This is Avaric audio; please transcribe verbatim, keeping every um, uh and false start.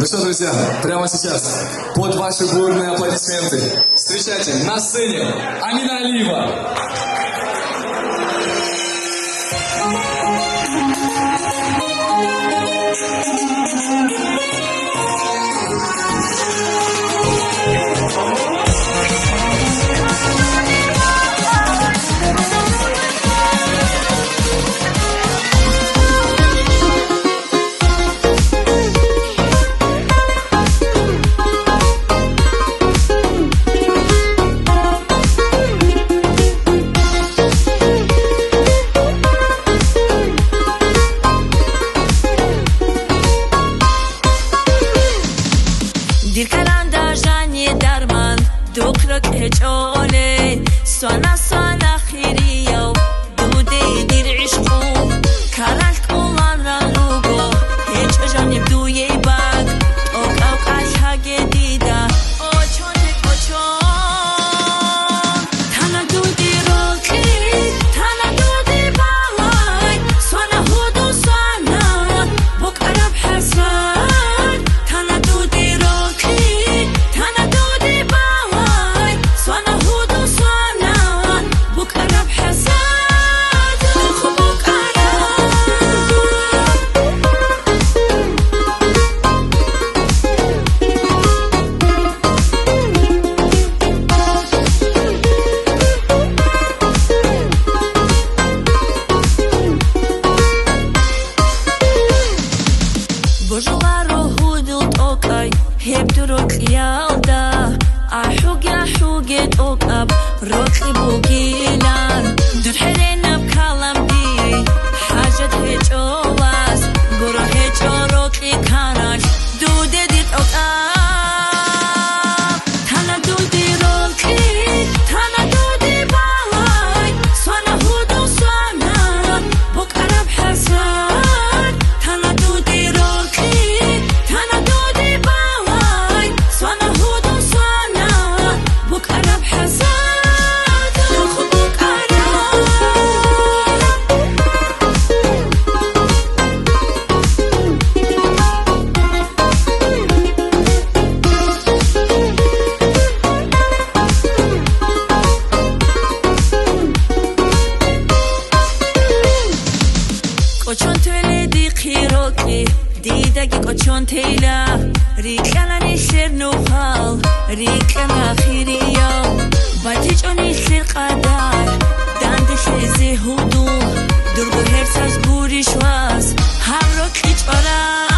Ну что, друзья, прямо сейчас под ваши бурные аплодисменты встречайте на сцене Амина Алиева. Дир каранда жанни дарман, духъ рокье чӀолей, сwana-сwana хирияв, дуде дир гӀишкъу, карал кӀолан ран руго, гьечӀо жаниб дуе бакӀ, тӀокӀав кӀалъаге дида, очон, тек очон. Тана дуде рокьи, тана дуде балай, сwana гьуду сwana, букӀараб хӀасрат. Тана дуде рокьи, тана дуде балай, сwana гьуду сwana, букӀараб хӀасрат, духъ букӀараб. Божуларо гьудул тӀокӀай гьеб дур рокьиялда, ахӀуге, ахӀуге тӀокӀаб рокьи бугилан. Дур хӀеренаб калам дие хӀажат гьечӀо вас, гуро гьечӀо рокьи карал дуде дир тӀокӀаб. Тана дуде рокьи, тана дуде балай, сwana гьуду сwana, букӀараб хӀасрат. Тана дуде рокьи, тана дуде балай, сwana гьуду сwana, букӀараб хӀасрат, духъ букӀараб. КӀочон тойла дихъе рокьи, дидаги кӀочон тейла. Рикьана нилъер нухал, рикьана хириял, батичӀо нилъер къадар, данделъезе гьудул, дурго гьерсаз гурищ вас, гьаб рокьи чӀвара.